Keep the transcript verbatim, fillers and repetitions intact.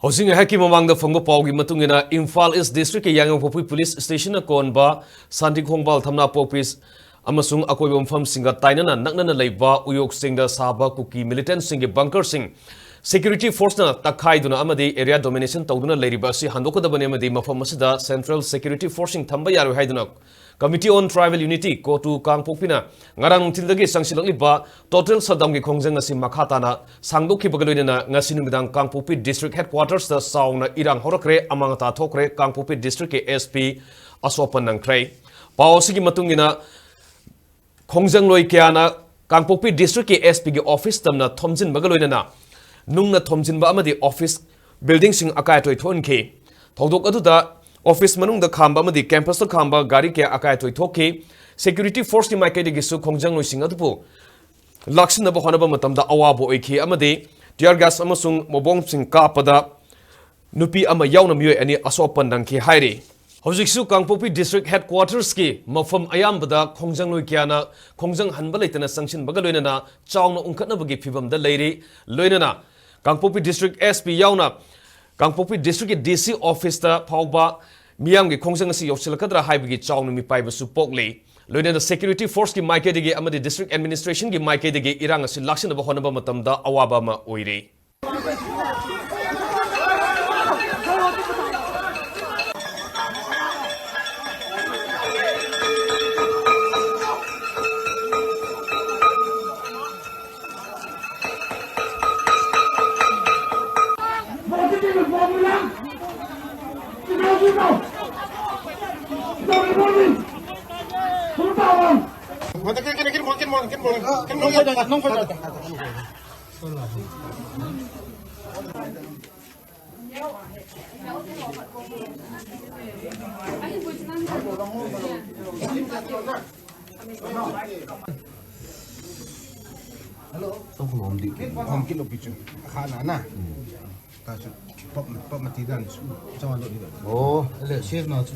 ꯍꯧꯖꯤꯛ ꯉꯥꯏꯍꯥꯛꯀꯤ ꯃꯃꯥꯡꯗ ꯐꯪꯕ ꯄꯥꯎꯒꯤ ꯃꯇꯨꯡ ꯏꯟꯅ, ꯏꯝꯐꯥꯜ ꯏꯁ ꯗꯤꯁꯇ꯭ꯔꯤꯛꯀꯤ ꯌꯥꯏꯉꯪꯄꯣꯛꯄꯤ ꯄꯨꯂꯤꯁ ꯁ꯭ꯇꯦꯁꯟꯅ ꯀꯣꯟꯕ ꯁꯥꯟꯇꯤ ꯈꯣꯡꯕꯥꯜ ꯊꯝꯅꯥꯄꯣꯛꯄꯤ ꯑꯃꯁꯨꯡ ꯑꯀꯣꯏꯕ ꯃꯐꯝꯁꯤꯡꯒ ꯇꯥꯏꯅꯅ ꯅꯛꯅꯅ ꯂꯩꯕ ꯎꯌꯣꯛꯁꯤꯡꯗ ꯁꯥꯕ ꯀꯨꯀꯤ ꯃꯤꯂꯤꯇꯦꯟꯠꯁꯤꯡꯒꯤ ꯕꯪꯀꯔꯁꯤꯡ ꯁꯦꯀ꯭ꯌꯨꯔꯤꯇꯤ ꯐꯣꯔꯁꯅ ꯇꯛꯈꯥꯏꯗꯨꯅ ꯑꯃꯗꯤ ꯑꯦꯔꯤꯌꯥ ꯗꯣꯃꯤꯅꯦꯁꯟ ꯇꯧꯗꯨꯅ ꯂꯩꯔꯤꯕ ꯑꯁꯤ ꯍꯟꯗꯣꯛꯀꯗꯕꯅꯤ ꯑꯃꯗꯤ ꯃꯐꯝ ꯑꯁꯤꯗ ꯁꯦꯟꯇ꯭ꯔꯦꯜ ꯁꯦꯀ꯭ꯌꯨꯔꯤꯇꯤ ꯐꯣꯔꯁꯁꯤꯡ ꯊꯝꯕ ꯌꯥꯔꯣꯏ ꯍꯥꯏꯗꯨꯅ Committee on Tribal Unity, ꯀꯣꯇꯨ ꯀꯥꯡꯄꯣꯛꯄꯤꯅ ꯉꯔꯥꯡ ꯅꯨꯡꯊꯤꯜꯗꯒꯤ ꯆꯪꯁꯤꯜꯂꯛꯂꯤꯕ ꯇꯣꯇꯦꯜ ꯁꯠꯗꯥꯎꯟꯒꯤ ꯈꯣꯡꯖꯪ ꯑꯁꯤ ꯃꯈꯥ ꯇꯥꯅ ꯁꯥꯡꯗꯣꯛꯈꯤꯕꯒ ꯂꯣꯏꯅꯅ ꯉꯁꯤ ꯅꯨꯃꯤꯗꯥꯡ ꯀꯥꯡꯄꯣꯛꯄꯤ ꯗꯤꯁꯇ꯭ꯔꯤꯛ ꯍꯦꯗꯀ꯭ꯋꯥꯇꯔꯁꯇ ꯆꯥꯎꯅ ꯏꯔꯥꯡ ꯍꯧꯔꯛꯈ꯭ꯔꯦ, ꯑꯃꯥꯡ ꯑꯇꯥ ꯊꯣꯛꯈ꯭ꯔꯦ, ꯀꯥꯡꯄꯣꯛꯄꯤ ꯗꯤꯁꯇ꯭ꯔꯤꯛꯀꯤ ꯑꯦꯁ ꯄꯤ ꯑꯁꯣꯛ ꯑꯄꯟ ꯅꯪꯈ꯭ꯔꯦ꯫ ꯄꯥꯎ ꯑꯁꯤꯒꯤ ꯃꯇꯨꯡ ꯏꯟꯅ, ꯈꯣꯡꯖꯪꯂꯣꯏ ꯀꯌꯥꯅ ꯀꯥꯡꯄꯣꯛꯄꯤ ꯗꯤꯁꯇ꯭ꯔꯤꯛꯀꯤ ꯑꯦꯁ ꯄꯤꯒꯤ ꯑꯣꯐꯤꯁ ꯇꯝꯅ ꯊꯣꯝꯖꯤꯟꯕꯒ ꯂꯣꯏꯅꯅ ꯅꯨꯡꯅ ꯊꯣꯝꯖꯤꯟꯕ ꯑꯃꯗꯤ ꯑꯣꯐꯤꯁ ꯕꯤꯜꯗꯤꯡꯁꯤꯡ ꯑꯀꯥꯏ ꯑꯇꯣꯏ ꯊꯣꯛꯍꯟꯈꯤ꯫ ꯊꯧꯗꯣꯛ ꯑꯗꯨꯗ ꯑꯣꯐꯤꯁ ꯃꯅꯨꯡꯗ ꯈꯥꯝꯕ ꯑꯃꯗꯤ ꯀꯦꯝꯄꯁꯇ ꯈꯥꯝꯕ ꯒꯥꯔꯤ ꯀꯌꯥ ꯑꯀꯥꯏ ꯑꯇꯣꯏ ꯊꯣꯛꯈꯤ꯫ ꯁꯦꯀ꯭ꯌꯨꯔꯤꯇꯤ ꯐꯣꯔꯁꯀꯤ ꯃꯥꯏꯀꯩꯗꯒꯤꯁꯨ ꯈꯣꯡꯖꯪꯂꯣꯏꯁꯤꯡ ꯑꯗꯨꯕꯨ ꯂꯥꯛꯁꯤꯟꯅꯕ ꯍꯣꯠꯅꯕ ꯃꯇꯝꯗ ꯑꯋꯥꯕ ꯑꯣꯏꯈꯤ ꯑꯃꯗꯤ ꯇꯤꯌꯔ ꯒ꯭ꯌꯥꯁ ꯑꯃꯁꯨꯡ ꯃꯣꯕꯣꯝꯁꯤꯡ ꯀꯥꯞꯄꯗ ꯅꯨꯄꯤ ꯑꯃ ꯌꯥꯎꯅ ꯃꯤꯑꯣꯏ ꯑꯅꯤ ꯑꯁꯣꯛ ꯑꯄꯟ ꯅꯪꯈꯤ ꯍꯥꯏꯔꯤ꯫ ꯍꯧꯖꯤꯛꯁꯨ ꯀꯥꯡꯄꯣꯛꯄꯤ ꯗꯤꯁꯇ꯭ꯔꯤꯛ ꯍꯦꯗꯀ꯭ꯋꯥꯇꯔꯁꯀꯤ ꯃꯐꯝ ꯑꯌꯥꯝꯕꯗ ꯈꯣꯡꯖꯪꯂꯣꯏ ꯀꯌꯥꯅ ꯈꯣꯡꯖꯪ ꯍꯟꯕ ꯂꯩꯇꯅ ꯆꯪꯁꯤꯟꯕꯒ ꯂꯣꯏꯅꯅ ꯆꯥꯎꯅ ꯎꯪꯈꯠꯅꯕꯒꯤ ꯐꯤꯚꯝꯗ ꯂꯩꯔꯤ꯫ ꯂꯣꯏꯅꯅ ꯀꯥꯡꯄꯣꯛꯄꯤ ꯗꯤꯁꯇ꯭ꯔꯤꯛ ꯑꯦꯁ ꯄꯤ ꯌꯥꯎꯅ ꯀꯥꯡꯄꯣꯛꯄꯤ ꯗꯤꯁꯇ꯭ꯔꯤꯛꯀꯤ ꯗꯤ ꯁꯤ ꯑꯣꯐꯤꯁꯇ ꯐꯥꯎꯕ ꯃꯤꯌꯥꯝꯒꯤ ꯈꯣꯡꯖꯪ ꯑꯁꯤ ꯌꯧꯁꯤꯜꯂꯛꯀꯗ꯭ꯔꯥ ꯍꯥꯏꯕꯒꯤ ꯆꯥꯎꯅ ꯃꯤꯄꯥꯏꯕꯁꯨ ꯄꯣꯛꯂꯤ꯫ ꯂꯣꯏꯅꯅ ꯁꯦꯀ꯭ꯌꯨꯔꯤꯇꯤ ꯐꯣꯔꯁꯀꯤ ꯃꯥꯏꯀꯩꯗꯒꯤ ꯑꯃꯗꯤ ꯗꯤꯁꯇ꯭ꯔꯤꯛ ꯑꯦꯗꯃꯤꯅꯤꯁꯇ꯭ꯔꯦꯁꯟꯒꯤ ꯃꯥꯏꯀꯩꯗꯒꯤ ꯏꯔꯥꯡ ꯑꯁꯤ ꯂꯥꯛꯁꯤꯟꯅꯕ ꯍꯣꯠꯅꯕ ꯃꯇꯝꯗ ꯑꯋꯥꯕ ꯑꯃ ꯑꯣꯏꯔꯤ꯫ Hello. Tong ko lom di. Hom kilo pichu. Khana na. Ta chu pop pop mati dan chu. Chawa lo ni. Oh, ele share na chu.